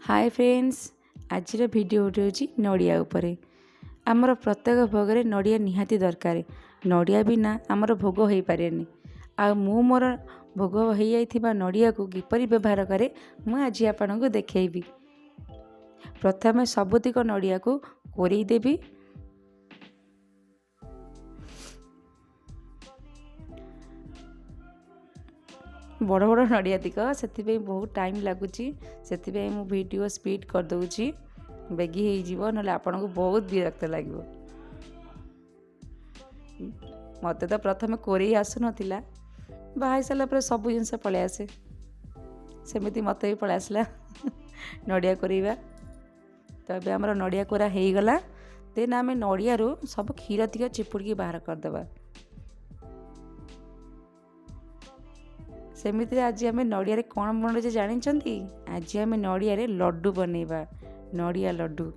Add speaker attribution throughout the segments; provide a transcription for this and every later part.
Speaker 1: ହାଏ friends, ଆଜିର ଭିଡ଼ିଓଟି ହେଉଛି ନଡ଼ିଆ ଉପରେ। ଆମର ପ୍ରତ୍ୟେକ ଭୋଗରେ ନଡ଼ିଆ ନିହାତି ଦରକାର। ନଡ଼ିଆ ବିନା ଆମର ଭୋଗ ହୋଇପାରେନି। ଆଉ ମୁଁ ମୋର ଭୋଗ ହୋଇଯାଇଥିବା ନଡ଼ିଆକୁ କିପରି ବ୍ୟବହାର କରେ, ମୁଁ ଆଜି ଆପଣଙ୍କୁ ଦେଖେଇବି। ପ୍ରଥମେ ସବୁତିକ ନଡ଼ିଆକୁ କୋରେଇ ଦେବି। ବଡ଼ ବଡ଼ ନଡ଼ିଆ ତିକ, ସେଥିପାଇଁ ବହୁତ ଟାଇମ୍ ଲାଗୁଛି। ସେଥିପାଇଁ ମୁଁ ଭିଡ଼ିଓ ସ୍ପିଡ଼ କରିଦେଉଛି, ବେଗି ହେଇଯିବ, ନହେଲେ ଆପଣଙ୍କୁ ବହୁତ ବିରକ୍ତ ଲାଗିବ। ମୋତେ ତ ପ୍ରଥମେ କୋରେଇ ଆସୁନଥିଲା, ବାହା ହେଇସାରିଲା ପରେ ସବୁ ଜିନିଷ ପଳେଇ ଆସେ। ସେମିତି ମୋତେ ବି ପଳେଇ ଆସିଲା ନଡ଼ିଆ କୋରେଇବା। ତ ଏବେ ଆମର ନଡ଼ିଆ କୋରା ହେଇଗଲା। ଦେନ୍ ଆମେ ନଡ଼ିଆରୁ ସବୁ କ୍ଷୀର ତିକ ଚିପୁଡ଼ିକି ବାହାର କରିଦେବା। ସେମିତିରେ ଆଜି ଆମେ ନଡ଼ିଆରେ କ'ଣ ବନାଉଛେ ଜାଣିଛନ୍ତି? ଆଜି ଆମେ ନଡ଼ିଆରେ ଲଡ଼ୁ ବନେଇବା, ନଡ଼ିଆ ଲଡ଼ୁ।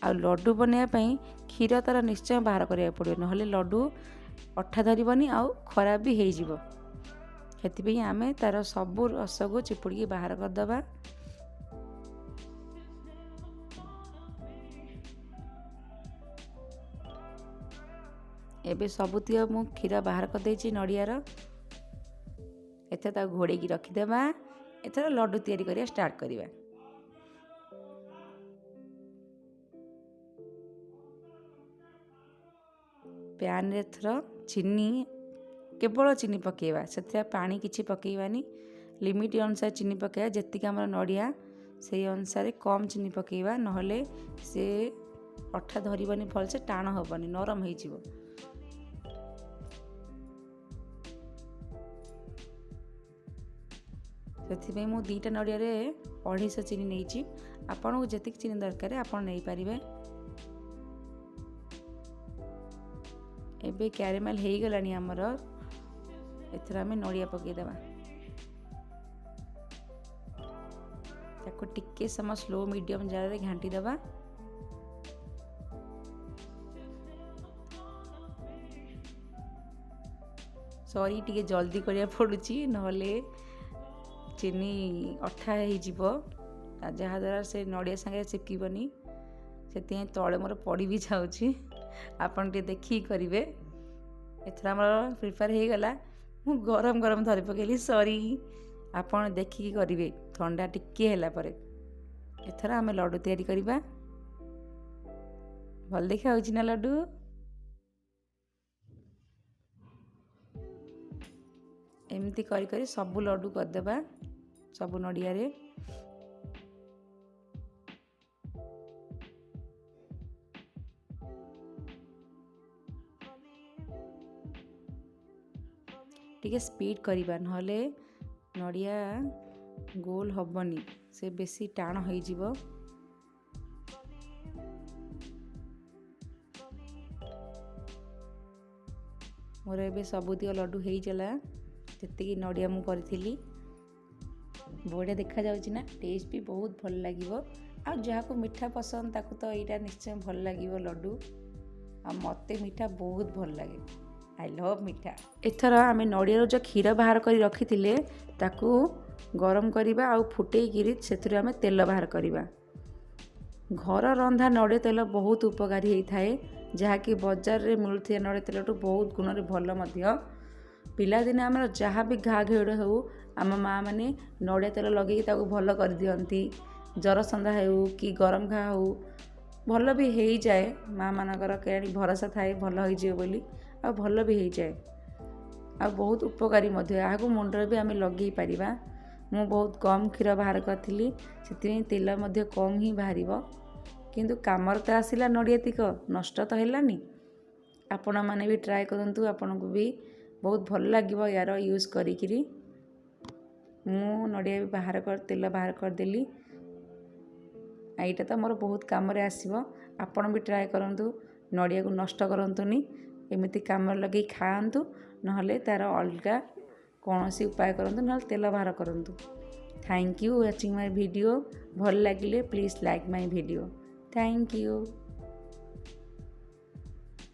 Speaker 1: ଆଉ ଲଡ଼ୁ ବନେଇବା ପାଇଁ କ୍ଷୀର ତା'ର ନିଶ୍ଚୟ ବାହାର କରିବାକୁ ପଡ଼ିବ, ନହେଲେ ଲଡ଼ୁ ଅଠା ଧରିବନି ଆଉ ଖରାପ ବି ହେଇଯିବ। ସେଥିପାଇଁ ଆମେ ତା'ର ସବୁ ରସକୁ ଚିପୁଡ଼ିକି ବାହାର କରିଦେବା। ଏବେ ସବୁତିକ ମୁଁ କ୍ଷୀର ବାହାର କରିଦେଇଛି ନଡ଼ିଆର। ଏଥର ତାକୁ ଘୋଡ଼େଇକି ରଖିଦେବା। ଏଥର ଲଡ଼ୁ ତିଆରି କରିବା ଷ୍ଟାର୍ଟ କରିବା। ପ୍ୟାନ୍ରେ ଏଥର ଚିନି, କେବଳ ଚିନି ପକାଇବା, ସେଥିରେ ପାଣି କିଛି ପକାଇବାନି। ଲିମିଟ୍ ଅନୁସାରେ ଚିନି ପକାଇବା, ଯେତିକି ଆମର ନଡ଼ିଆ ସେଇ ଅନୁସାରେ କମ୍ ଚିନି ପକାଇବା, ନହେଲେ ସେ ଅଠା ଧରିବନି ଭଲସେ, ଟାଣ ହେବନି, ନରମ ହେଇଯିବ। ସେଥିପାଇଁ ମୁଁ 2ଟା ନଡ଼ିଆରେ 250 ଚିନି ନେଇଛି। ଆପଣଙ୍କୁ ଯେତିକି ଚିନି ଦରକାର ଆପଣ ନେଇପାରିବେ। ଏବେ କ୍ୟାରାମେଲ୍ ହେଇଗଲାଣି ଆମର। ଏଥର ଆମେ ନଡ଼ିଆ ପକାଇଦେବା। ତାକୁ ଟିକେ ସମୟ ସ୍ଲୋ ମିଡ଼ିୟମ୍ ଜାଳରେ ଘାଣ୍ଟି ଦେବା। ସରି, ଟିକେ ଜଲ୍ଦି କରିବାକୁ ପଡ଼ୁଛି, ନହେଲେ ଚିନି ଅଠା ହେଇଯିବ, ଯାହାଦ୍ୱାରା ସେ ନଡ଼ିଆ ସାଙ୍ଗରେ ଚିପକିବନି। ସେଥିପାଇଁ ତଳେ ମୋର ପଡ଼ି ବି ଯାଉଛି, ଆପଣ ଟିକେ ଦେଖିକି କରିବେ। ଏଥର ଆମର ପ୍ରିପେୟାର ହେଇଗଲା। ମୁଁ ଗରମ ଗରମ ଧରି ପକେଇଲି, ସରି, ଆପଣ ଦେଖିକି କରିବେ ଥଣ୍ଡା ଟିକିଏ ହେଲା ପରେ। ଏଥର ଆମେ ଲଡ଼ୁ ତିଆରି କରିବା। ଭଲ ଦେଖାଯାଉଛି ନା ଲଡ଼ୁ? ଏମିତି କରି କରି ସବୁ ଲଡ଼ୁ କରିଦେବା ସବୁ ନଡ଼ିଆରେ। ଟିକେ ସ୍ପିଡ଼ କରିବା, ନହେଲେ ନଡ଼ିଆ ଗୋଲ ହେବନି, ସେ ବେଶୀ ଟାଣ ହେଇଯିବ। ମୋର ଏବେ ସବୁତିକ ଲଡ଼ୁ ହେଇଗଲା, ଯେତିକି ନଡ଼ିଆ ମୁଁ କରିଥିଲି। ବଢ଼ିଆ ଦେଖାଯାଉଛି ନା? ଟେଷ୍ଟ ବି ବହୁତ ଭଲ ଲାଗିବ। ଆଉ ଯାହାକୁ ମିଠା ପସନ୍ଦ ତାକୁ ତ ଏଇଟା ନିଶ୍ଚୟ ଭଲ ଲାଗିବ ଲଡ଼ୁ। ଆଉ ମୋତେ ମିଠା ବହୁତ ଭଲ ଲାଗେ, I love ମିଠା। ଏଥର ଆମେ ନଡ଼ିଆରୁ ଯେଉଁ କ୍ଷୀର ବାହାର କରି ରଖିଥିଲେ ତାକୁ ଗରମ କରିବା ଆଉ ଫୁଟେଇକିରି ସେଥିରୁ ଆମେ ତେଲ ବାହାର କରିବା। ଘର ରନ୍ଧା ନଡ଼ିଆ ତେଲ ବହୁତ ଉପକାରୀ ହେଇଥାଏ, ଯାହାକି ବଜାରରେ ମିଳୁଥିବା ନଡ଼ିଆ ତେଲଠୁ ବହୁତ ଗୁଣରେ ଭଲ ମଧ୍ୟ। ପିଲାଦିନେ ଆମର ଯାହା ବି ଘା ଘେଉଡ଼ ହେଉ, ଆମ ମାଆ ମାନେ ନଡ଼ିଆ ତେଲ ଲଗେଇକି ତାକୁ ଭଲ କରିଦିଅନ୍ତି। ଜର ସନ୍ଧା ହେଉ କି ଗରମ ଘା ହେଉ, ଭଲ ବି ହେଇଯାଏ। ମାଆ ମାନଙ୍କର କେଜାଣି ଭରସା ଥାଏ ଭଲ ହେଇଯିବ ବୋଲି, ଆଉ ଭଲ ବି ହେଇଯାଏ। ଆଉ ବହୁତ ଉପକାରୀ ମଧ୍ୟ, ଏହାକୁ ମୁଣ୍ଡରେ ବି ଆମେ ଲଗେଇ ପାରିବା। ମୁଁ ବହୁତ କମ୍ କ୍ଷୀର ବାହାର କରିଥିଲି, ସେଥିପାଇଁ ତେଲ ମଧ୍ୟ କମ୍ ହିଁ ବାହାରିବ, କିନ୍ତୁ କାମରେ ତ ଆସିଲା ନଡ଼ିଆ ତିକ, ନଷ୍ଟ ତ ହେଲାନି। ଆପଣମାନେ ବି ଟ୍ରାଏ କରନ୍ତୁ, ଆପଣଙ୍କୁ ବି ବହୁତ ଭଲ ଲାଗିବ ୟାର ୟୁଜ୍ କରିକିରି। ମୁଁ ନଡ଼ିଆ ବି ବାହାର କରି ତେଲ ବାହାର କରିଦେଲି। ଏଇଟା ତ ମୋର ବହୁତ କାମରେ ଆସିବ। ଆପଣ ବି ଟ୍ରାଏ କରନ୍ତୁ, ନଡ଼ିଆକୁ ନଷ୍ଟ କରନ୍ତୁନି, ଏମିତି କାମରେ ଲଗେଇ ଖାଆନ୍ତୁ, ନହେଲେ ତା'ର ଅଲଗା କୌଣସି ଉପାୟ କରନ୍ତୁ, ନହେଲେ ତେଲ ବାହାର କରନ୍ତୁ। Thank you watching my video. ଭଲ ଲାଗିଲେ please like my video. Thank you.